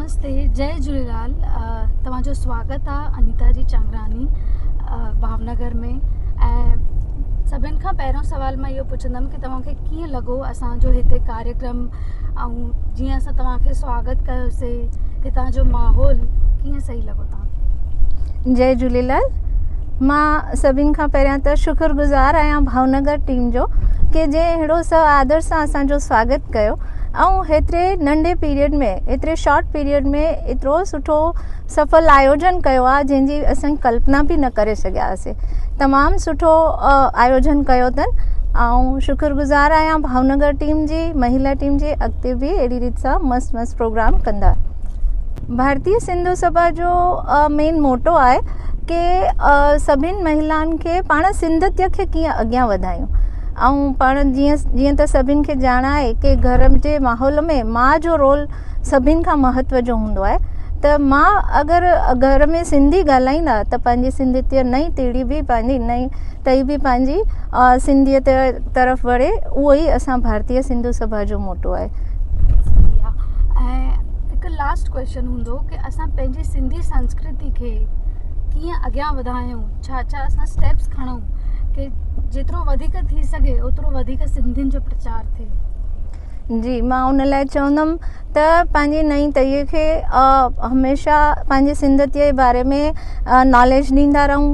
نمستي جئي جهوليلال. توهان جو سواگت آ انيتا جي چانگراني ڀاونگر ۾. ۽ سڀن کان پهريون سوال مان اهو پڇندم ڪه توهان کي ڪيئن لڳو اسان جو هتي ڪاريڪرم ۽ جيئن اسان توهان کي سواگت ڪيوسي، هتان جو ماحول ڪيئن صحيح لڳو توهان کي؟ جئي جهوليلال. مان سڀن کان پهريان ته شڪر گذار آهيان ڀاونگر ٽيم جو ڪي جنهن اهڙو سو آدر سان اسان جو سواگت ڪيو ۽ هيتري ننڍي پيريڊ ۾ ايتري شارٽ پيريڊ ۾ ايترو سٺو سڦل آيوجن ڪيو آهي جنهن جي اسان ڪلپنا به نه ڪري سگهياسي. تمام سٺو آيوجن ڪيو اٿن ۽ شڪر گذار آهيان ڀاونگر ٽيم جي، مهلا ٽيم جي. اڳتي به اهڙي ريت سان مست مست پروگرام ڪندا. ڀارتيه سنڌو سڀا جو مين موٽو آهي ڪي سڀن مهلائن کي پاڻ سنڌيت کي ڪيئن اڳيان وڌايون ۽ پاڻ جيئن جيئن ته سڀن کي ڄاڻ آهي ڪي گهر جي ماحول ۾ ماء جو رول سڀن کان مهتو جو هوندو آهي ته ماء اگر گهر ۾ سنڌي ڳالهائيندا ته پنهنجي سنڌيت نئين پيڙهي به پنهنجي نئين ٽهي به پنهنجي سنڌيت طرف وڙي. اهو ئي اسان ڀارتيه سنڌو سڀا جو موٽو آهي. صحيح آ. ۽ هڪ لاسٽ ڪويشچن هوندو ڪي اسان پنهنجي سنڌي سنسڪرتي کي ڪيئن اڳيان وڌايون، ڇا ڇا اسان اسٽيپس کڻون ڪي جيترو وڌيڪ ٿي سگهي اوترو وڌيڪ سنڌين جو پرچار ٿئي. جي مان ان لاء چوندم ته پنهنجي نئين ٽهيء کي هميشه پنهنجي سنڌيت جي باري ۾ ناليج ڏيندا رهون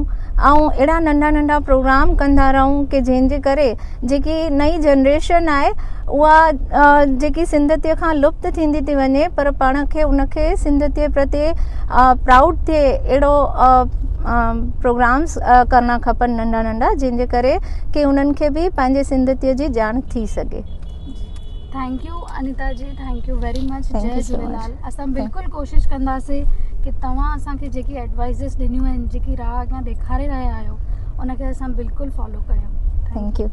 ۽ اهڙا ننڍا ننڍا پروگرام ڪندا رهون ڪي جنهن جي ڪري جيڪي نئين جنريشن آهي اها جيڪي سنڌيت کان لپت ٿيندي ٿي وڃي پر پاڻ کي ان کي سنڌيت جي پرتي پرائوڊ ٿئي اهڙو پروگرامس ڪرڻا کپن ننڍا ننڍا جنهن جي ڪري ڪي انهن کي به پنهنجي سنڌيت جي ڄاڻ ٿي سگهي. Thank you Anita ji, thank you very much. جئي جهوليلال. اسان بلڪل ڪوشش ڪنداسين ڪي توهان اسان کي جيڪي ايڊوائزز ڏنيون آهن، جيڪي راهه اڳيان ڏيکاري رهيا آهيو، ان کي اسان بلڪل فالو ڪيون. Thank you.